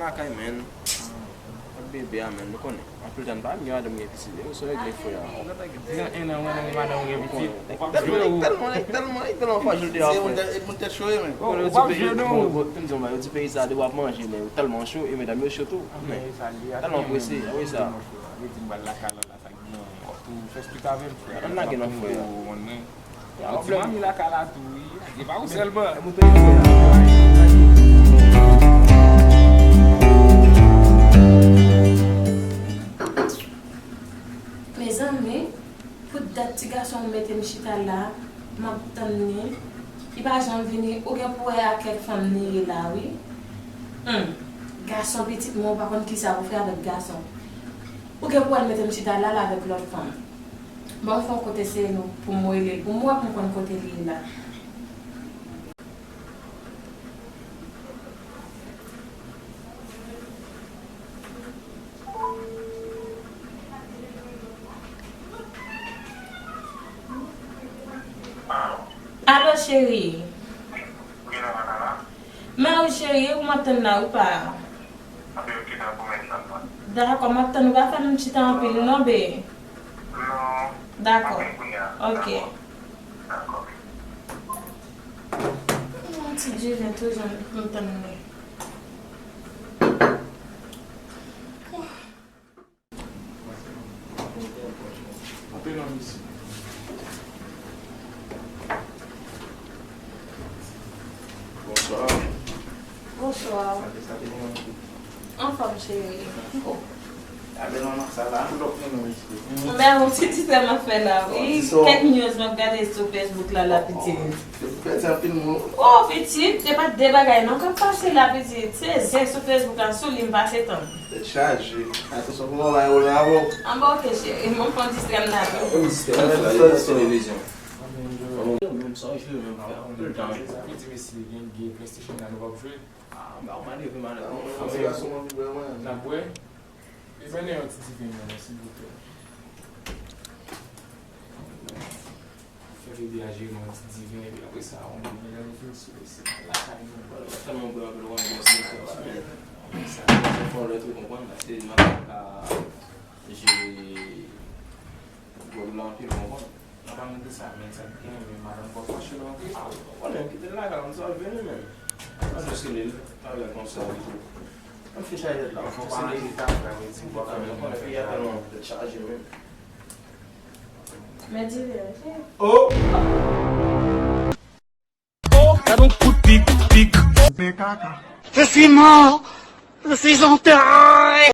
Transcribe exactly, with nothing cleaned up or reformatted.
Lakay, men. Ak bebe a, men, nou konnen. Anpil tan pa gen madanm gen pitit. E ou sou regle frè a. Deja en an, mwen, madanm gen pitit. Ou p ap jwe, ou. Tèlman, tèlman, tèlman fajol de afè. Moun tèt cho, men. Ou p ap jwe, non. Pou m di w, yo di peyi sa, depi w ap manje, men yo tèlman cho, e medam yo cho tou. Men, tèlman prese, a wi sa. Li di m pral lakay la, la, sa gen yon. Ou fè split avè m, frè. Ann lage non, frè. Yon ti manmi lakay la tou, wi. E pa ou sèlman. Mezanmi, pou dat ti gason an mete m chita la, m ap tann li. Li pa janm vini, ou gen pou wè a kèk fanm li ye la, wi. Hum, gason pitit mwen, ou pa konn kisa pou fè avèk gason. Ou gen pou wè l mete m chita la, la avèk lòt fanm. Ban m fè yon kout eseye nou pou m rele l, pou m wè pou m konn kote li ye la. Alo, cheri. Mèsi, cheri, ou m ap tann la, ou pa. Dakò, m ap tann ou, pa fè m chita anpil, non, be. Dakò. Ok. Yon ti diven tou, jan m tann li. Anpil nan misi. Bonswa. Bonswa. Anfòm, cheri. Gade manman sa la. Mwen yon ti diven m ap fè la, wi. Kèk news m ap gade sou Facebook la, la, pitit. Ou pèdi anpil moun. Oh, pitit, se pa de bagay non k ap pase la, pitit. Se zen sou Facebook la, sou li m pase tan. Tèt chaje. Atansyon pou manman yo la, bon. Anba, ok, cheri. Mwen pran distrè m la. Televizyon. Menm sa, cheri, menm sa. Tout tan. Sa vle di, mesye, gen, gen PlayStation la, nou p ap jwe. Ah, ba, ou malere, malere. N ap bwè? E mennen yon ti diven, non, silvouplè. Fè bebe a jere yon ti diven, epi apre sa, on moun nan yon vin sou, se lakay nou. Wè, wè, tèlman bwè anpil, wè, bon, se yon fè, men. Sa, se fò lè tou, konprann, paske m ap ka jere bwè la anpil, konprann. Nan pa mete sa, men sa gen, men madanm pa fache lè antre. Ah, ou konnen, kite l lakay, m sa vini, men. Mwen jis rele l, talè konsa, li tou. Mwen fin chaje tèt la, fò se li. Ou konnen, peyi a tèlman tèt chaje, men. Men di li, ok? Oh! Oh, gad yon kout pik, pik. Se kaka. Je suis mort. Je suis enterré.